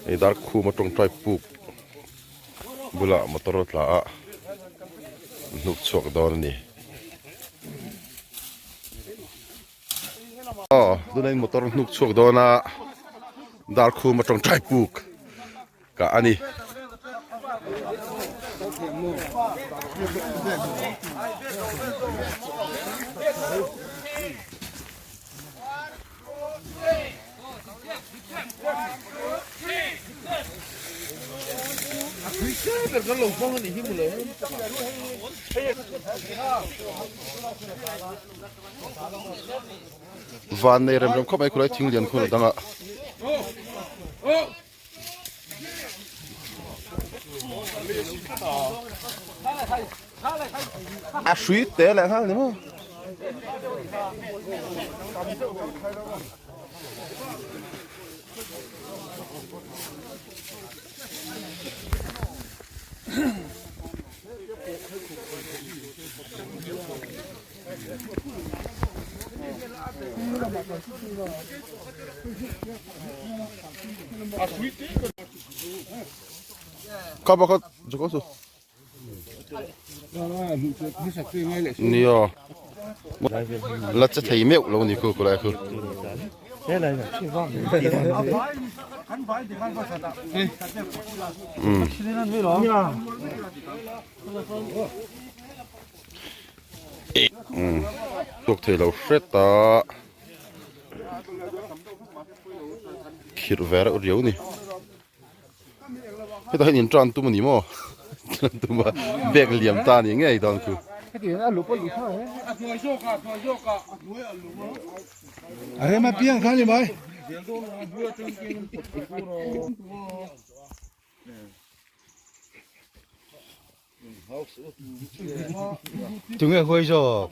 Hei Darkhuma tawngtai puk bulah motor a tla a hnuk chhuak dawn a ni. Aw tunah in motor hnuk chhuak dawn a Darkhuma tawngtai puk kah a ni. Van nei rem rem khawp mai khulai thing lian khun a dang a. A hrui te leh nghal ni maw. Kha pakhat zuk su. Nia. La che thei meuh lo ni khu kulai khu. Um. Tuak thei lo hret a khirh ve reuh riau ni hetah hian in tan tum a ni maw tan tum a bag liam ta ni ngei dawn chu. Tunge huai zawk.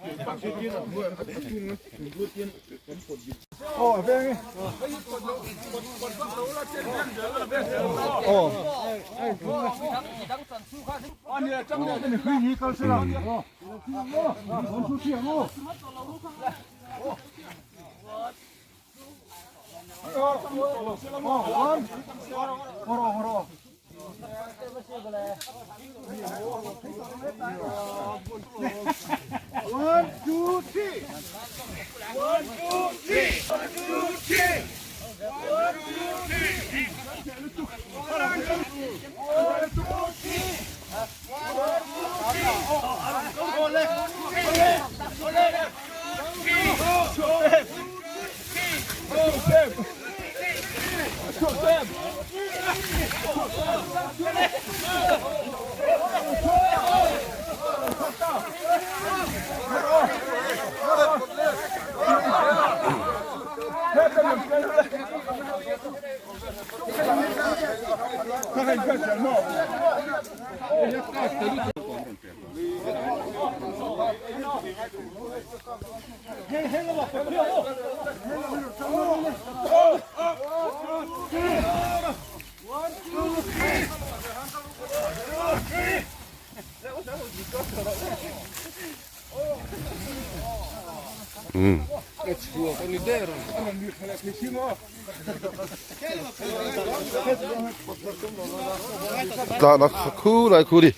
Tlan a khu lai khu ni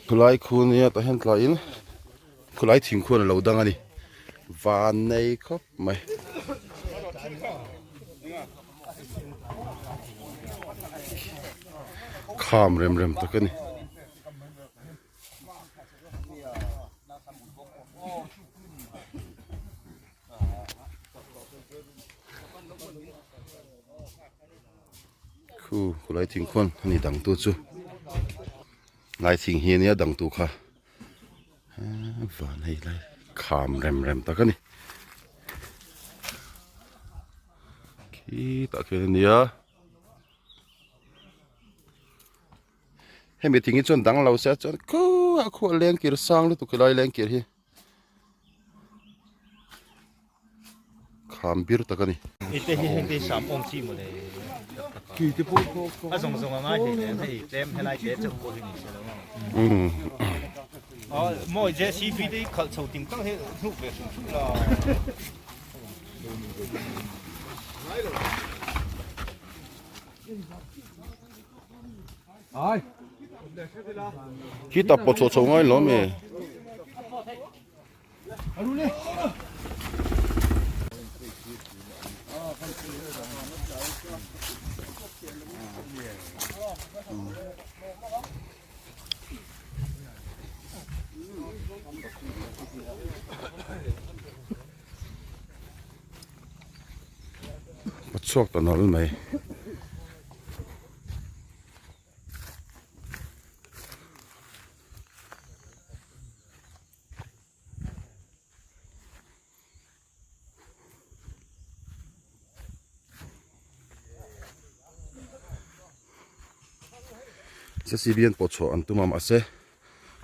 khulai khu nia tah hian tla in khulai thingkhuan a lo dang a ni van nei khawp mai. Kham rem rem tak a ni. Khu khulai thingkhuan a ni dang tu chu lai thing hi ania dang tu kha van hei lai kham rem rem tak a ni khitah khian ania hemi thing hi chuan dang lo se chuan khuah khuah lengkir sang lutuk helai lengkir hi. Kham bir tak a ni. Ite hi heng te sam awm chi mawle Ki te pawh a zawng zawng a ngai hlei nen hei tlem helai te chauh pawh hi ni se lo ang. Mawi JCB te hi khalh chho ting tak hi hnuk ve hrim hrim la. Khitah pawh chhuah chho ngai lo ami. A chhuak ta nawlh mai. Cctv an pawh chhuah an tum a mahse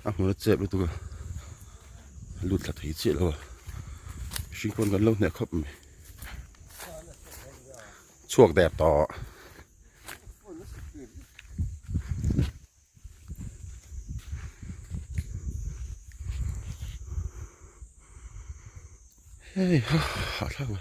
a hmun a chep lutuk a lut thla thei chiah lo a mihring pawn kan lo hneh khawp mai chhuak der tawh. Hei ha hahthlak mai.